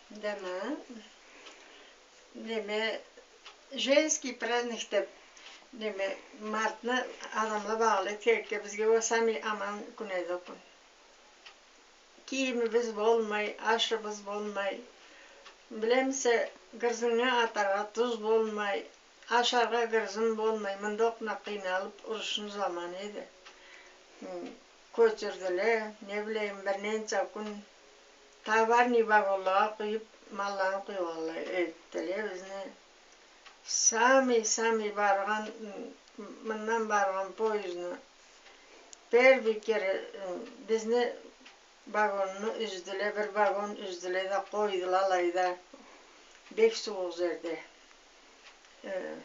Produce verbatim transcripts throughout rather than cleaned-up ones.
Деме, деме, женский праздник деп, деме, мартны адамла багъыш этгенликге, бизге ол самый аман кюн эди ол кюн. Кийимибиз болмай, ашыбыз болмай, билемисе, гырзыннга атаргъа туз болмай, ашаргъа гырзын болмай, мындакъ къыйналып, урушну заманы эди. Хы, кёчюрдюле, не билейим, бир ненча кюн товарный вагонлагъа къуюп, малланы къуйгъанлай этдиле бизни. Самый, самый баргъан, м-, мындан баргъан поездну первый кере, м, бизни вагонну юздюле, бир вагон юздюле да къойдула алайда, бек сууукъ жерде. Э,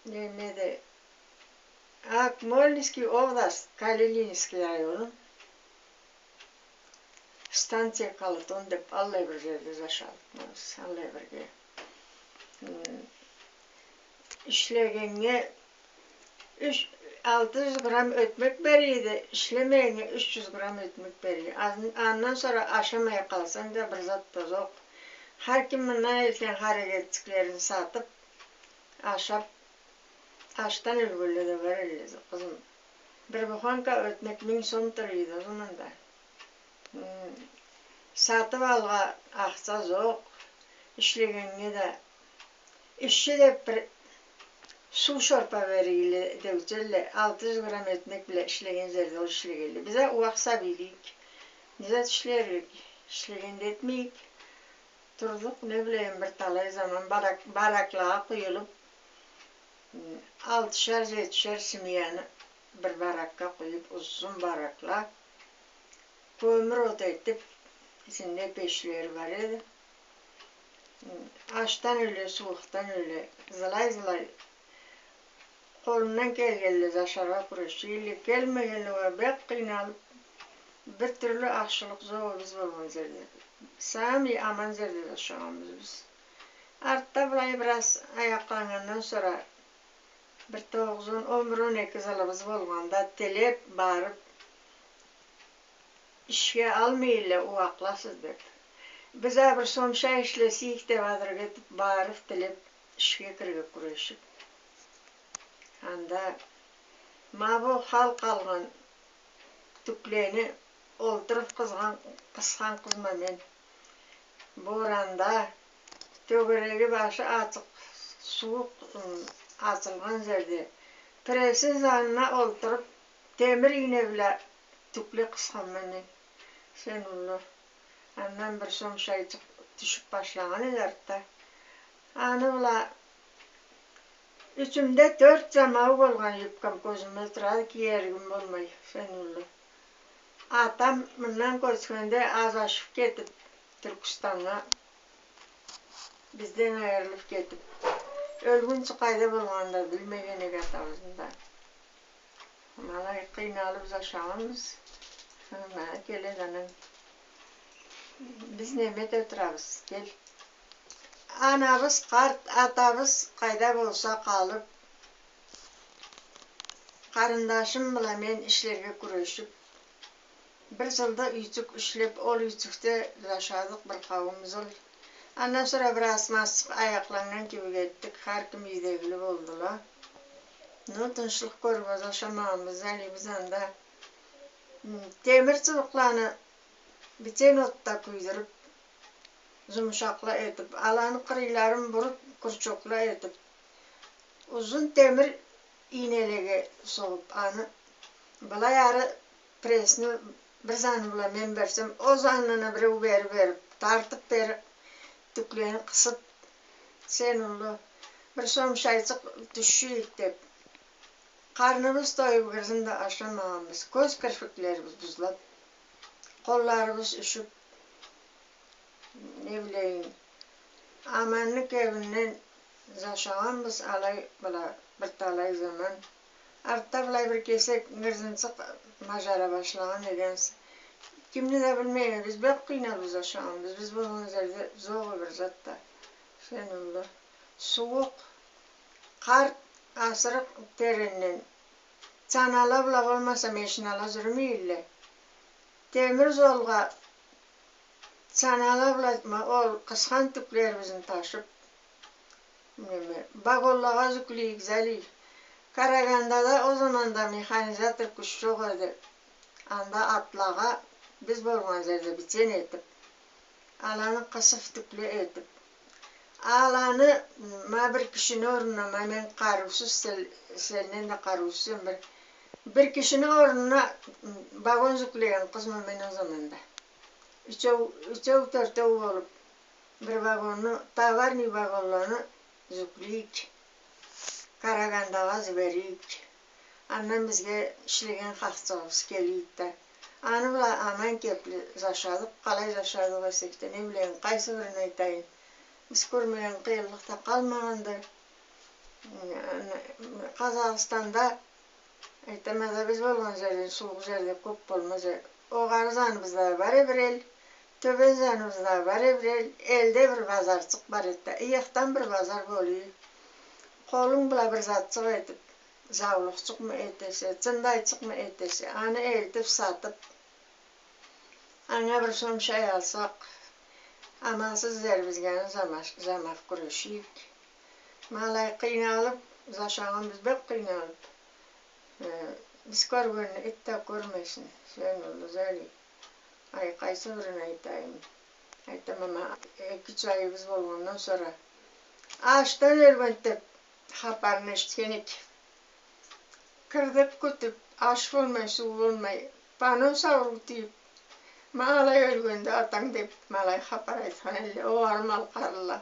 не, неде, Акмолинский область, Калининский району. Станция Калатон деп аллай бир жерде зашадыкъ биз, аллай бирге. М, ишлегеннге юч, алты джюз грамм ётмек бере эди, ишлемегеннге юч джюз грамм ётмек бере эди. Ан-, андан сора ашамай къалсанг да бир зат да зокъ. Хар ким мындан этген харегетчиклерин сатып, ашап, ачдан ёлгенле да бар эдиле, къызым. Бир буханка ётмек минг сом тура эди ол заманда. М, сатып алыргъа ахча зокъ, ишлегеннге да. Ишчи деп бир суу шорпа берирле деучелле, алты джюз грамм ётмек бла ишлеген жерде ол ишлегенле. Биз а ууакъ сабийлик, не зат ишлерик, ишлеген да этмейик. Турдукъ, не билейим, бир талай заман барак-, бараклагъа къуюлуп, м, алтышар, джетишер семьяны бир баракга къуюп, узун баракла, кёмюр от этип, ичинде печлери бар эди. М, ачдан ёле, сууукъдан ёле, зылай-зылай. Къолундан келгенле зашаргъа кюреширле, келмегенле уа бек къыйналып, бир тюрлю ахшылыкъ зокъ эди биз болгъан жерде. Самый аман жерде зашагъанбыз биз. Артда былай бир аз аякъланнгандан сора, бир тогъуз, он, он бир, он эки джылыбыз болгъанда, тилеп барып, ишге алмай эдиле, ууакъласыз деп. Биз а бир сом шай ишлесейик деп, адрек этип, барып, тилеп, ишге кирирге кюрешип. Анда ма бу хал къалгъан тюклени олтуруп къызгъан, къысхан къызма мен. Боранда, тёгереги, башы ачыкъ, сууукъ, м, ачылгъан жерде, прессни жанына олтуруп, темир ийне бла тюкле къысханма мен. Сен уллу. Андан бир сом шайчыкъ тюшюп башлагъан эди артда. Аны бла ючюмде тёрт джамау болгъан юбкам, кёзюме турады, киеригим болмай, сен уллу. Атам мындан кёчгенде азашып кетип, Тюркистаннга бизден айырылып кетип, ёлгюнчю къайда болгъанын да билмеген эдик атабызны да. Ма алай къыйналып зашагъанбыз. Ма келеди анам. Биз неме эте турабыз, кел. Анабыз къарт, атабыз къайда болса къалып, къарындашым бла мен ишлерге кюрешип, бир джылда юйчюк ишлеп, ол юйчюкде зашадыкъ бир къауум джыл. Андан сора бир аз-маз аякъланнган кибик этдик, хар ким юйдегили болдула. Ну, тынчлыкъ кёрюп а зашамагъанбыз, али биз анда, м, темир чыбыкъланы битен отда кюйдюрюп, джумушакъла этип, аланы къырыйларын буруп, курчокла этип, узун темир ийнелеге согъуп, аны былай ары прессни бир заны бла мен берсем, ол занына биреу бери берип, тартып бери тюклени къысып, сен уллу, бир сом шайчыкъ тюшюйюк деп, къарныбыз тоюп, гырзын да ашамагъанбыз, кёз кирпиклерибиз бузлап, къолларыбыз юшюп, не билейим, аманны кебинден зашагъанбыз алай бла бир талай заман. Артда былай бир кесек гырзынчыкъ мажара башлагъан эдигиз. Кимни да билмейме, биз бек къыйналып зашагъанбыз. Биз болгъан жерде зокъ бир зат да. Сен уллу. Сууукъ, къар асырыкъ теренден. Чанала бла болмаса, машинала джюрюмей эдиле. Темир джолгъа Санала бла, ма, ол къысхан тюклерибизни ташыб, неме, вагонлагъа зюклейик, зали. Карагандада ол заманда механизатор кюч джокъ эди. Анда атлагъа биз болгъан зерде битен этиб, аланы къысыб тюкле этиб, аланы, ма, бир кишини орнуна, ма, мен къарыусуз, сен, сенден да къарыусузсен, бир, бир кишини орнуна, м, вагон зюклеген къызма мен ол заманда. Ючеу, ючеу, тёртеу болуб, бир вагонну, товарный вагонланы зюклейик, Карагандагъа зиберейик. Андан бизге ишлеген хакъчыгъыбыз келейди да. Аны бла аман кепли зашадыкъ, къалай зашадыкъ эсек да, не билейим, къайсы бирин айтайым. Биз кёрмеген къыйынлыкъ да къалмагъанды. М, Къазахстанда, айтама да, биз болгъан зерден сууукъ зер да кёб болмаз э-, огъары заныбызда да бар э бир эл, тёбен заныбызда да бар э бир эл, элде бир базарчыкъ бар эди да, ыйыкъдан бир базар болуй. Къолунг бла бир затчыкъ этиб, заулукъчукъму этесе, чындайчыкъмы этесе, аны элтиб, сатыб, анга бир сом шай алсакъ, амалсыз зерибизге аны замаш-, замаб кюрешейик. Ма алай къыйналыб зашагъанбыз, бек къыйналыб. Э, биз кёргенни ит да кёрмесин, сен уллу зали. Ай, къайсы бирин айтайым. Айтама, ма, эки-юч айыбыз болгъандан сора, ачдан ёлгенди деб, хапарын эшитген эдик. Кирдиб кютюб, аш болмай, суу болмай, понос ауруу тийиб, ма алай ёлгенди атанг деб, ма алай хапар айтхан элле огъары малкъарлыла.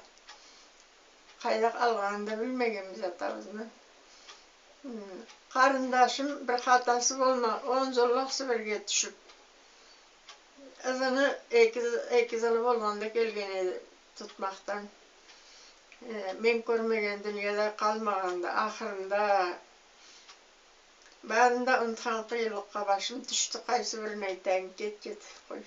Къайда къалгъанын да билмегенбиз атабызны. М, къарындашым бир хатасы болма, он джыллыкъ Сибирге тюшюб, ызыны эки, эки джылы болгъанда келген эди тутмакъдан. Э, мен кёрмеген дунияда къалмагъанды. Ахырында барын да унутхан къыйынлыкъгъа башым тюшдю, къайсы бирин айтайым, кет, кет, къой.